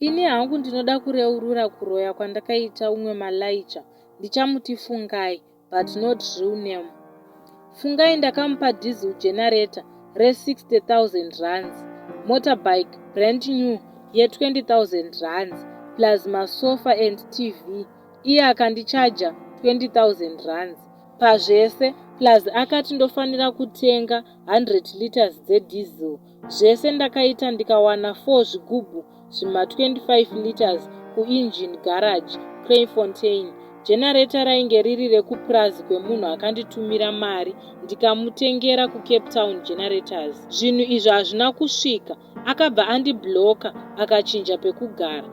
Ini hangu ndinoda kureurura kuroya kwandakaita umwe malaicha ndichamuti Fungai but not real name. Fungai ndakamupa diesel generator re 60,000 rands, motorbike brand new ye 20,000 rands plus masofa and TV iye akandichaja 20,000 rands pazvese plus akati ndofanira kutenga 100 litres dzediesel. Zvese ndakaita ndikawana 4 zvigubhu zvima 25 litres kuEngine Garage, Kraaifontein. Generator rainge riri rekupurazi kwemunhu akanditumira mari ndikamutengera kuCape Town Generators. Zvinhu izvi hazvina kusvika, akabva andiblocker akachinja pekugara.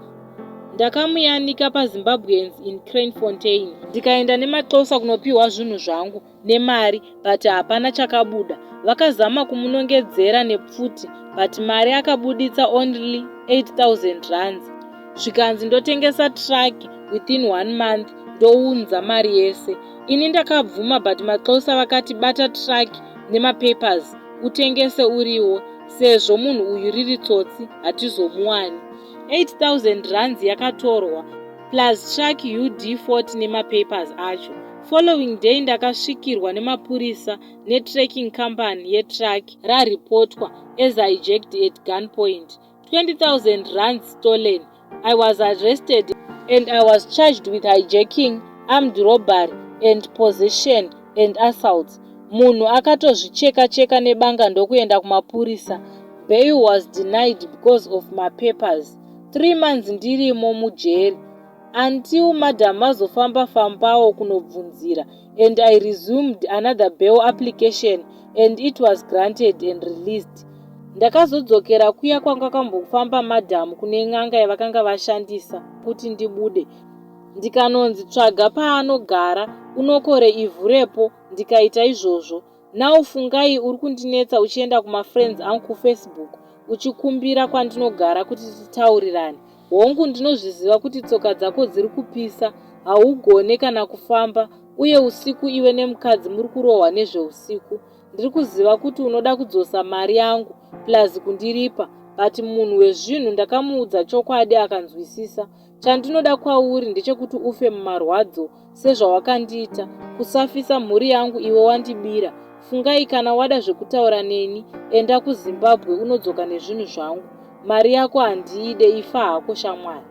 Ndakamuyanika paZimbabweans in Kraaifontein ndikaenda nemaXhosa kunopihwa zvinhu zvangu nemari but hapana chakabuda. Vakazama kumunongedzera nepfuti but mari akabuditsa only 8000 rands. Zvikanzi ndotengesa truck within one month ndounza mari yese. Ini ndakabvuma but maXhosa vakati bata truck nemapapers utengese uriwo sezvo munhu uyu riri tsotsi hatizomuwani. 8000 rands yakatorwa plus truck UD40 nemapapers acho. Following day ndakasvikirwa nemapurisa netracking company yetruck raripotwa as hijacked at gunpoint. 20,000 rands stolen. I was arrested and I was charged with hijacking, armed robbery and possession and assault. Munhu akatozvicheka cheka nebanga ndokuenda kumapurisa. Bail was denied because of my papers. 3 months ndirimo mujeri until madam vazofamba fambawo kunobvunzira and I resumed another bail application and it was granted and released. Ndakazodzokera kuya kwanga kwambofamba madhamu kune n'anga yavakanga vashandisa kuti ndibude. Ndikanonzi tsvaga paanogara unokore ivhu repo ndikaita izvozvo. Now Fungai uri kundinetsa uchienda kumafriends angu kuFacebook uchikumbira kwandinogara kuti titaurirane. Hongu ndinozviziva kuti tsoka dzako dziri kupisa haugone kana kufamba uye usiku iwe nemukadzi muri kurohwa nezveusiku. Ndiri kuziva kuti unoda kudzosa mari yangu plus kundiripa but munhu wezvinhu ndakamuudza chokwadi akanzwisisa. Chandinoda kwauri ndechekuti ufe mumarwadzo sezvawakandiita kusafisa mhuri yangu iwe wandibira. Fungai kana wada zvekutaura neni enda kuZimbabwe unodzoka nezvinhu zvangu. Mari yako handiide ifa hako shamwari.